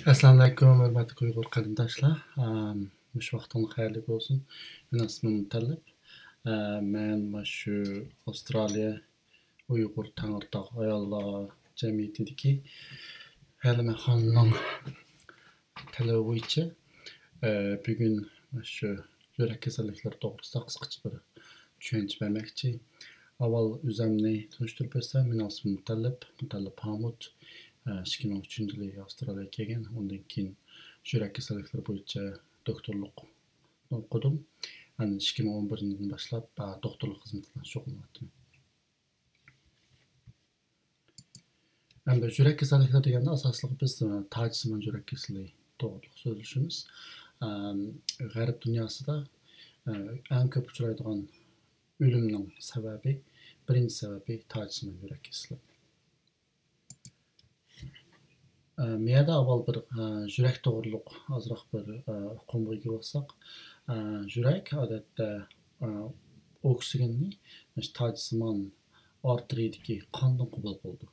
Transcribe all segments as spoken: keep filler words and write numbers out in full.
ئەسسالامۇئەلەيكۇم، ھۆرمەتلىك ئۇيغۇر قېرىنداشلار. ئام، مۇشۇ ۋاقتىڭلار خەيرلىك بولسۇن. مېنىڭ ئىسمىم مۇتەللىپ. ئە، مەن مۇشۇ ئاۋسترالىيە ئۇيغۇر تەڭرىتاغ ئاياللار جەمئىيىتىدىكى ھەلىمە خانىمنىڭ تەلىپى بويىچە، ئە، بۈگۈن مۇشۇ يۈرەك كېسەللىكلىرى توغرىسىدا قىسقىچە بىر چۈشەنچە بەرمەكچى. ئاۋۋال ئۆزۈمنى تونۇشتۇرۇپ ئۆتسەم، مېنىڭ ئىسمىم مۇتەللىپ، مۇتەللىپ ھامۇت. ئىككى مىڭ ئۈچىنچى يىلى ئاۋسترالىيەگە كەلگەن. ئۇندىن كېيىن يۈرەك كېسەللىكلىرى بويىچە دوكتورلۇق ئوقۇدۇم. ئاندىن ئىككى مىڭ ئون بىرىنچى يىلدىن باشلاپ، ئا، دوكتورلۇق خىزمىتى بىلەن شۇغۇللىنىۋاتىمەن. ئەمدى يۈرەك كېسەللىكلىرى دېگەندە، ئاساسلىقى بىز، ئە، تاجسىمان يۈرەك كېسىلى توغرىلىق سۆزلىشىمىز. ئەم، غەرب دۇنياسىدا، ئە، ئەڭ كۆپ ئۇچرايدىغان ئۆلۈمنىڭ سەۋەبى، بىرىنچى سەۋەبى تاجسىمان يۈرەك كېسىلى. ئە، مىيەدە ئاۋۋال بىر، ئە، يۈرەك توغرىلىق ئازراق بىر، ئە، ئۇقۇمغا ئىگە بولساق، ئە، يۈرەك ئادەتتە، ئە، ئوكسىگېننى مۇشۇ تاجسىمان ئارتېرىيىدىكى قاندىن قوبۇل قىلىدۇ.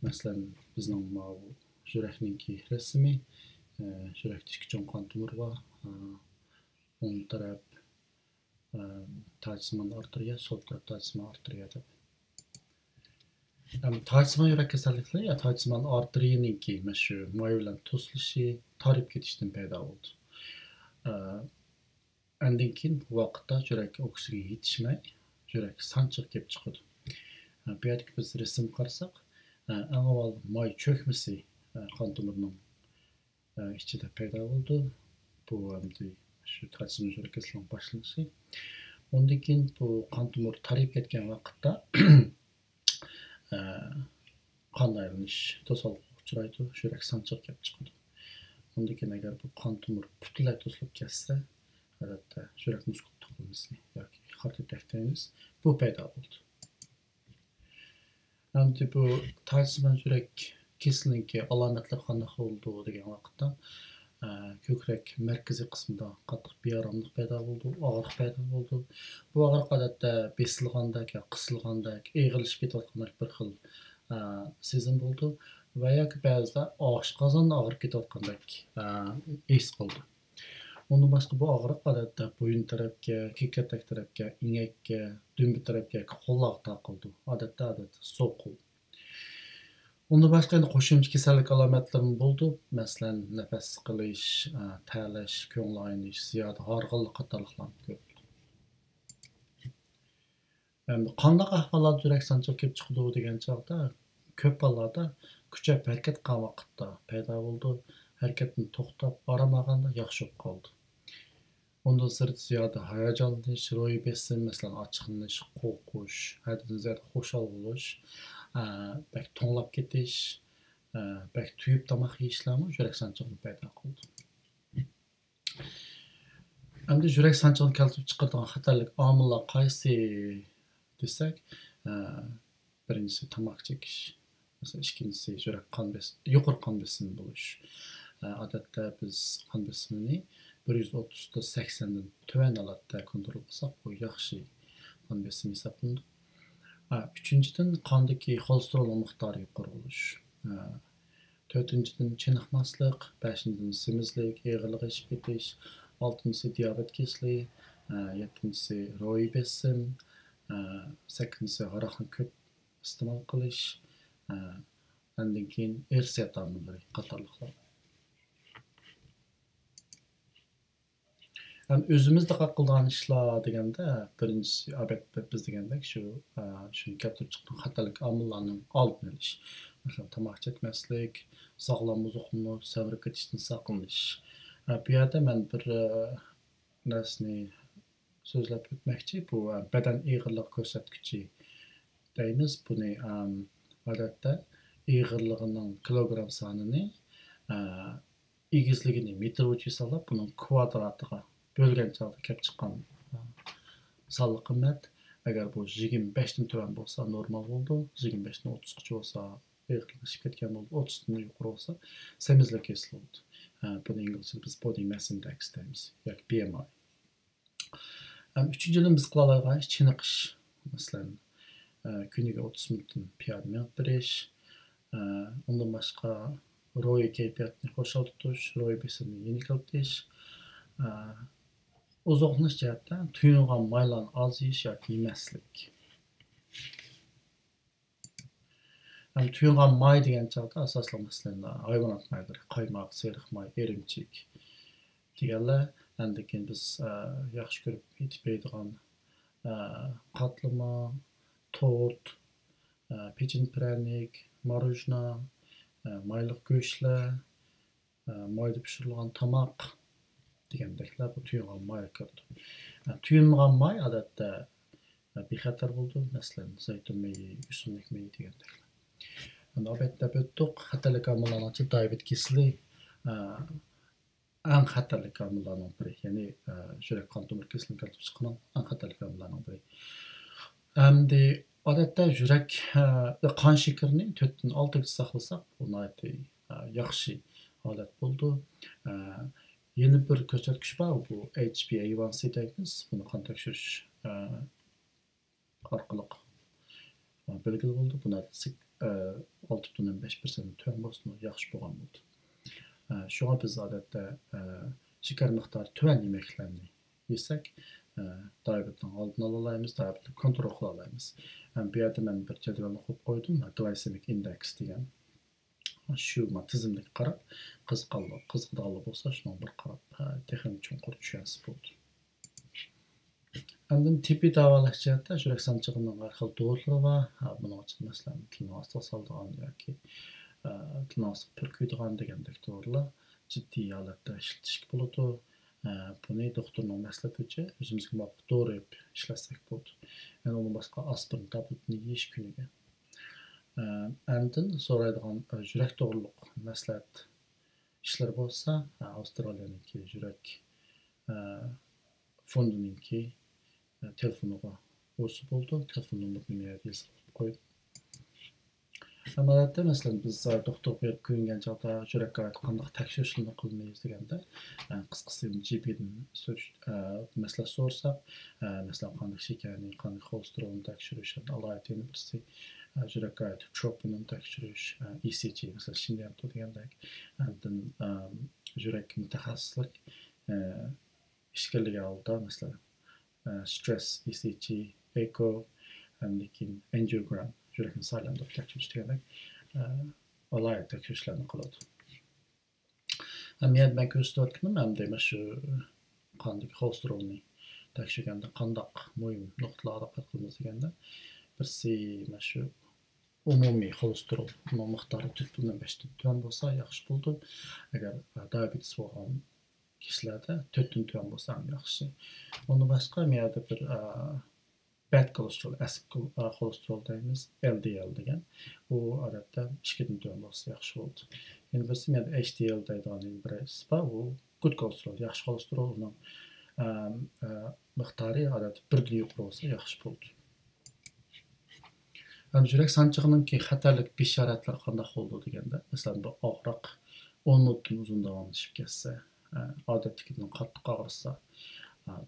مەسىلەن، بىزنىڭ ماۋۇ يۈرەكنىڭكى رەسىمى، ئە، يۈرەكتە ئىككى چوڭ قان تومۇر بار. ئە، ئوڭ تەرەپ، ئە، تاجسىمان ئارتېرىيە، سول تەرەپ تاجسىمان ئارتېرىيە دەپ. ئەم، تاجسىمان يۈرەك كېسەللىكلىرى يا تاجسىمان ئارتېرىيىنىڭكى مەشۇ ماي بىلەن توسۇلۇشى، تارىيىپ كېتىشتىن پەيدا بولىدۇ. ئە، ئاندىن كېيىن بۇ ۋاقىتتا يۈرەككە ئوكسىگېن يېتىشمەي، يۈرەك سانچىقى كېلىپ چىقىدۇ. ئە، بۇ يەردىكى بىز رەسىمگە قارىساق، ئە، ئەڭ ئاۋۋال ماي چۆكمىسى، ئە، قان تومۇرىنىڭ، ئە، ئىچىدە پەيدا بولىدۇ. بۇ ئەمدى شۇ تاجسىمان يۈرەك كېسىلىنىڭ باشلىنىشى. ئۇندىن كېيىن بۇ قان تومۇر تارىيىپ كەتكەن ۋاقىتتا، ئە، قان ئايلىنىش توسالغۇغا ئۇچرايدۇ، يۈرەك سانچىقى كېلىپ چىقىدۇ. ئۇندىن كېيىن ئەگەر بۇ قان تومۇر پۈتۈنلەي توسۇلۇپ كەتسە، ئادەتتە يۈرەك مۇسكۇل تۇغۇلمىسى ياكى خارت ئېتەك دەيمىز، بۇ پەيدا بولىدۇ. ئەمدى بۇ تاجسىمان يۈرەك كېسىلىنىڭكى ئالامەتلىرى قانداق بولىدۇ دېگەن ۋاقىتتا، ئە، كۆكرەك مەركىزىي قىسمىدا قاتتىق بىئاراملىق پەيدا بولىدۇ، ئاغرىق پەيدا بولىدۇ. بۇ ئاغرىق ئادەتتە بېسىلغاندەك يا قىسىلغاندەك، ئېغىرلىشىپ كېتىۋاتقاندەك بىر خىل، ئە، سېزىم بولىدۇ. ۋە ياكى بەزىدە ئاشقازان ئاغرىپ كېتىۋاتقاندەك، ئە، ھېس قىلىدۇ. ئۇندىن باشقا بۇ ئاغرىق ئادەتتە بويۇن تەرەپكە، كېكىرتەك تەرەپكە، ئىڭەككە، دۈمبە تەرەپكە ياكى قوللارغا تارقىلىدۇ. ئادەتتە، ئادەتتە سول قول. ئۇندىن باشقا يەنە قوشۇمچە كېسەللىك ئالامەتلىرىمۇ بولىدۇ. مەسىلەن، نەپەس سىقىلىش، ئە، تەرلەش، كۆڭۈل ئاينىش، زىيادە ھارغىنلىق قاتارلىقلارمۇ كۆرۈلىدۇ. ئەمدى قانداق ئەھۋاللاردا يۈرەك سانچىقى كېلىپ چىقىدۇ دېگەن چاغدا، كۆپ ھاللاردا كۈچەپ ھەرىكەت قىلغان ۋاقىتتا پەيدا بولىدۇ. ھەرىكەتتىن توختاپ، ئارام ئالغاندا ياخشى بولۇپ قالىدۇ. ئۇندىن سىرت زىيادە ھاياجانلىنىش، روھىي بېسىم، مەسىلەن، ئاچچىقلىنىش، قورقۇش، ھەددىدىن زىيادە خۇشال بولۇش، ئە، بەك توڭلاپ كېتىش، ئە، بەك تويۇپ تاماق يېيىشلەرمۇ يۈرەك سانچىقىنى پەيدا قىلىدۇ. ئەمدى يۈرەك سانچىقىنى كەلتۈرۈپ چىقىرىدىغان خەتەرلىك ئامىللار قايسى دېسەك، ئە، بىرىنچىسى تاماكا چېكىش، مەسىلەن، ئىككىنچىسى يۈرەك قان بېس-، يۇقىرى قان بېسىمى بولۇش. ئە، ئادەتتە بىز قان بېسىمىنى بىر يۈز ئوتتۇز سەكسەندىن تۆۋەن ھالەتتە كونترول قىلساق، بۇ ياخشى قان بېسىمى ھېسابلىنىدۇ. ئە، ئۈچىنچىدىن، قاندىكى خولېستېرولنىڭ مىقدارى يۇقىرى بولۇش. ئە، تۆتىنچىدىن، چېنىقماسلىق، بەشىنچىدىن، سېمىزلىك، ئېغىرلىق ئېشىپ كېتىش، ئالتىنچىسى، دىيابېت كېسىلى، ئە، يەتتىنچىسى، روھىي بېسىم، ئە، سەككىزىنچىسى، ھاراقنى كۆپ ئىستېمال قىلىش، ئە، ئاندىن كېيىن ئىرسىيەت ئامىللىرى قاتارلىقلار. ھەم ئۆزىمىز دىققەت قىلىدىغان ئىشلار دېگەندە، بىرىنچىسى، ئەلۋەتتە، بىز دېگەندەك شۇ، ئە، شۇنى كەلتۈرۈپ چىققان خەتەرلىك ئامىللارنىڭ ئالدىنى ئېلىش. مەسىلەن، تاماكا چەكمەسلىك، ساغلام ئوزۇقلىنىش، سەۋرىپ كېتىشتىن ساقلىنىش. ئە، بۇ يەردە مەن بىر، ئە، نەرسىنى سۆزلەپ ئۆتمەكچى. بۇ، ئە، بەدەن ئېغىرلىق كۆرسەتكۈچى دەيمىز. بۇنى، ئەم، ئادەتتە ئېغىرلىقىنىڭ كىلوگرام سانىنى، ئە، ئېگىزلىكىنى مېتىر بويىچە ھېسابلاپ، بۇنىڭ كۋادراتىغا بۆلگەن چاغدا كەپ چىققان، ئە، سانلىق قىممەت. ئەگەر بۇ يىگىرمە بەشتىن تۆۋەن بولسا، نورمال بولىدۇ. يىگىرمە بەشتىن ئوتتۇزغىچە بولسا، ئېغىرلىق ئېشىپ كەتكەن بولىدۇ. ئوتتۇزدىن يۇقىرى بولسا، سېمىزلىك كېسىلى بولىدۇ. ئە، بۇنى ئىنگلىزچىدا بىز بودى ماس ئىندېكس دەيمىز ياكى بى ئېم ئاي. ھەم ئۈچىنچىدىن، بىز قىلالايدىغان ئىش چېنىقىش. مەسىلەن، ئە، كۈنىگە ئوتتۇز مىنۇتتىن پىيادە مېڭىپ بېرىش. ئە، ئۇندىن باشقا روھىي كەيپىياتنى خۇشال تۇتۇش، روھىي بېسىمنى يېنىكلىتىش، ئە، ئوزۇقلىنىش جەھەتتە تۇيۇلغان مايلارنى ئاز يېيىش ياكى يېمەسلىك. ھەم تۇيۇلغان ماي دېگەن چاغدا ئاساسلىق مەسىلەن ھايۋانات مايلىرى، قايماق، سېرىق ماي، ئىرىمچىك دېگەنلەر. ئاندىن كېيىن بىز، ئە، ياخشى كۆرۈپ ئېتىپ يەيدىغان، ئە، قاتلىما، تورت، ئە، پېچىن پىرەنىك، ماروژنا، ئە، مايلىق گۆشلەر، ئە، مايدا پىشۇرۇلغان تاماق دېگەندەكلەر بۇ تۇيۇلغان مايغا كىرىدۇ. ئە، تۇيۇلمىغان ماي ئادەتتە، ئە، بىخەتەر بولىدۇ. مەسىلەن، زەيتۇن مېيى، ئۆسۈملۈك مېيى دېگەندەكلەر. ئەمدى ئالبەتتە ئۆتتۇق. خەتەرلىك ئامىللارنىڭ ئىچىدە دىئابېت كېسىلى، ئە، ئەڭ خەتەرلىك ئامىللارنىڭ بىرى، يەنى، ئە، يۈرەك قان تومۇر كېسىلىنى كەلتۈرۈپ چىققان ئەڭ خەتەرلىك ئامىللارنىڭ بىرى. ئەمدى ئادەتتە يۈرەك، ئە، قان شېكىرىنى تۆتتىن ئالتىگىچە ساقلىساق، بۇ ناھايىتى، ئە، ياخشى ھالەت بولىدۇ. ئە، يەنە بىر كۆرسەتكۈچ بار، بۇ ھبئەي ۋان سى دەيمىز. بۇنى قان تەكشۈرۈش، ئە، ئارقىلىق بەلگىلىك بولىدۇ. بۇنى سىك-، ئە، ئالتە پۈتۈن ئوندىن بەش پىرسەنت تۆۋەن بولسىمۇ ياخشى بولغان بولىدۇ. ئە، شۇڭا بىز ئادەتتە، ئە، شېكەر مىقدارى تۆۋەن يېمەكلىكلەرنى يېسەك، ئە، دىئابېتنىڭ ئالدىنى ئالالايمىز، دىئابېتنى كونترول قىلالايمىز. ئە، بۇ يەردە مەن بىر جەدۋەلنى قويۇپ قويدۇم، گلايسېمىك ئىندېكس دېگەن. شۇ ما تىزىملىككە قاراپ، قىزىققانلار، قىزىقىدىغانلار بولسا، شۇنىڭغا بىر قاراپ، ھە، تېخىمۇ چوڭقۇر چۈشەنسە بولىدۇ. ئاندىن تىببىي داۋالاش جەھەتتە يۈرەك سانچىقىنىڭ ھەر خىل دورىلىرى بار. ھە، بۇنىڭ ئىچىدە، مەسىلەن، تىلنىڭ ئاستىغا سالىدىغان ياكى، ئە، تىلنىڭ ئاستىغا پۈركۈيدىغان دېگەندەك دورىلار جىددىي ھالەتتە ئىشلىتىشكە بولىدۇ. ئە، بۇنى دوختۇرنىڭ مەسلىھىتى بويىچە ئۆزىمىزگە مۇۋاپىق دورا ئېلىپ ئىشلەتسەك بولىدۇ. يەنە ئۇنىڭ باشقا ئاسپىرىن تابلېتىنى يېيىش كۈنىگە. ئە، ئاندىن سورايدىغان، ئە، يۈرەك توغرۇلۇق مەسلىھەت ئىشلىرى بولسا، ئە، ئاۋسترالىيەنىڭكى يۈرەك، ئە، فوندىنىڭكى، ئە، تېلېفونىغا ئۇرسا بولىدۇ. تېلېفون نومۇرىنى مەن يەردە يېزىپ قويدۇم. ئەمەلىيەتتە، مەسىلەن، بىز، ئە، دوختۇرغا بېرىپ كۆرۈنگەن چاغدا يۈرەككە ئائىت قانداق تەكشۈرۈشلەرنى قىلمايمىز دېگەندە، ئە، قىسقىسى، جى پىدىن سۈرۈش-، ئە، مەسلىھەت سورىساق، ئە، مەسىلەن، قاندىكى شېكەرنى، قاندىكى خولېستېرولنى تەكشۈرۈش، ئالاھىدە يەنە بىرسى، ئە، يۈرەككە ئائىت تروپوننى تەكشۈرۈش، ئە، ئى سى جى، مەسىلەن، شىنيەنتۇ دېگەندەك، ئاندىن، ئە، يۈرەك مۇتەخەسسىسلىك، ئە، ئىچكىرىلىگەن ھالدا، مەسىلەن، ئە، سترېس، ئى سى جى، ئېكو، ئاندىن كېيىن ئانجىيوگرام، يۈرەكنى سايلاندۇرۇپ تەكشۈرۈش دېگەندەك، ئە، ئالاھىدە تەكشۈرۈشلەرنى قىلىدۇ. ھەم يەنە مەن كۆرسىتىۋاتقىنىم، ئەمدى مانا شۇ قاندىكى خولېستېرولنى تەكشۈرگەندە قانداق مۇھىم نۇقتىلارغا دىققەت قىلىمىز دېگەندە، بىرسى مانا شۇ ئومۇمىي خولېستېرول، ئۇنىڭ مىقدارى تۆت پۈتۈن ئوندىن بەشتىن تۆۋەن بولسا ياخشى بولىدۇ. ئەگەر، ئە، دىئابېتىس بولغان كىشىلەردە تۆتتىن تۆۋەن بولسا ھەم ياخشى. ئۇندىن باشقا، مەيەردە بىر، ئە، بەد كولېستېرول، ئەسپ كول-، ئە، خولېستېرول دەيمىز، ئېل دى ئېل دېگەن. ئۇ ئادەتتە ئىككىدىن تۆۋەن بولسا ياخشى بولىدۇ. يەنە بىرسى، مەيەردە ئېيچ دى ئېل دەيدىغان يەنە بىرسى بار، ئۇ گۇد كولېستېرول، ياخشى خولېستېرول، ئۇنىڭ، ئە، ئە، مىقدارى ئادەتتە بىردىن يۇقىرى بولسا ياخشى بولىدۇ. ھەم يۈرەك سانچىقىنىڭكى خەتەرلىك بېشارەتلىرى قانداق بولىدۇ دېگەندە، مەسىلەن، بىر ئاغرىق ئون مىنۇتتىن ئۇزۇن داۋاملىشىپ كەتسە، ئادەتتىكىدىن قاتتىق ئاغرىسا،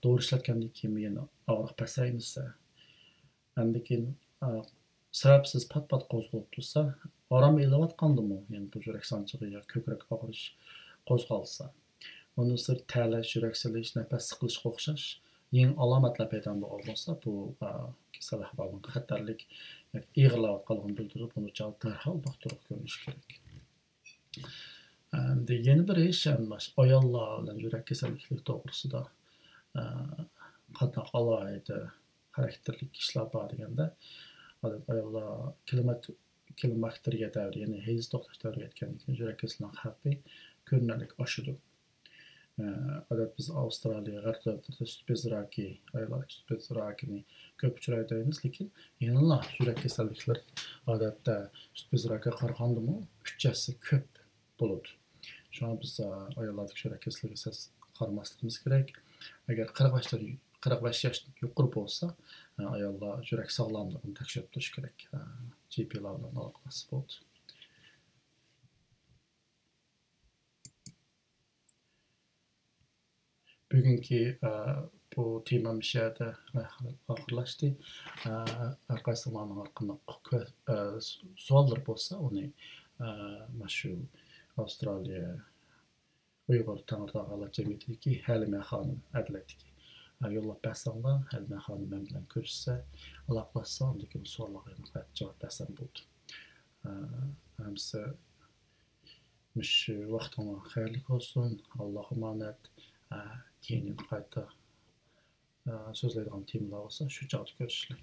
دورا ئىشلەتكەندىن كېيىن يەنە ئاغرىق پەسەيمىسە، ئاندىن كېيىن، سەۋەبسىز پات-پات قوزغىلىپ تۇرسا، ئارام ئېلىۋاتقاندىمۇ يەنە بۇ يۈرەك سانچىقى يا كۆكرەك ئاغرىش قوزغالسا، ئۇنىڭ سىرت تەرلەش، يۈرەك سېلىش، نەپەس سىقىلىشقا ئوخشاش يېڭى ئالامەتلەر پەيدا بولغان بولسا، بۇ، ئا، كېسەل ئەھۋالىنىڭ خەتەرلىك ياكى ئېغىرلاۋاتقانلىقىنى بىلدۈرىدۇ. بۇنى چاغ دەرھال دوختۇرغا كۆرۈنۈش كېرەك. ئەمدى يەنە بىر ئىش، ئەمدى ئاياللار بىلەن يۈرەك كېسەللىكلىرى توغرىسىدا، ئا، قانداق ئالاھىدە خاراكتېرلىك ئىشلار بار دېگەندە، ئادەتتە ئاياللار كلىمات-، كلىماكتېرىيە دەۋرى، يەنى ھەيز توختاش دەۋرىگە يەتكەندىن كېيىن يۈرەك كېسىلىنىڭ خەۋپى كۆرۈنەرلىك ئاشىدۇ. ئە، ئادەتتە بىز ئاۋسترالىيە، غەرب دۆلەتلىرىدە سۈت بېزى راكى، ئاياللار سۈت بېزى راكىنى كۆپ ئۇچرايدۇ دەيمىز، لېكىن يەنىلا يۈرەك كېسەللىكلىرى ئادەتتە سۈت بېزى راكىغا قارىغاندىمۇ ئۈچ ھەسسە كۆپ بولىدۇ. شۇڭا بىز، ئە، ئاياللاردىكى يۈرەك كېسەللىكىگە سەل قارىماسلىقىمىز كېرەك. ئەگەر قىرىق بەشتىن، قىرىق بەش ياشتىن يۇقىرى بولسا، ئە، ئاياللار يۈرەك ساغلاملىقىنى تەكشۈرۈپ تۇرۇش كېرەك. ئە، جى پىلار بىلەن ئالاقىلاشسا بولىدۇ. بۈگۈنكى، ئە، بۇ تېمام شۇ يەردە ئاخىرلاشتى. ئە، ھەر قايسىڭلارنىڭ ھەرقانداق كۆ-، ئە، سوئاللىرى بولسا، ئۇنى، ئە، مانا شۇ ئاۋسترالىيە ئۇيغۇر تەڭرىتاغ ئاياللار جەمئىيىتىدىكى ھەلىمە خانىم، ئەدلەيتتىكى. يوللاپ بەرسەڭلار، ھەلىمە خانىم مەن بىلەن كۆرۈشسە، ئالاقىلاشسا، ئاندىن كېيىن سوئاللارغا يەنە جاۋاب بەرسەم بولدى. ھەممىسى مۇشۇ ۋاقتىڭلار خەيرلىك بولسۇن، ئاللاغا ئامانەت. كېيىن قايتا سۆزلەيدىغان تېمىلار بولسا، شۇ چاغدا كۆرۈشىلى.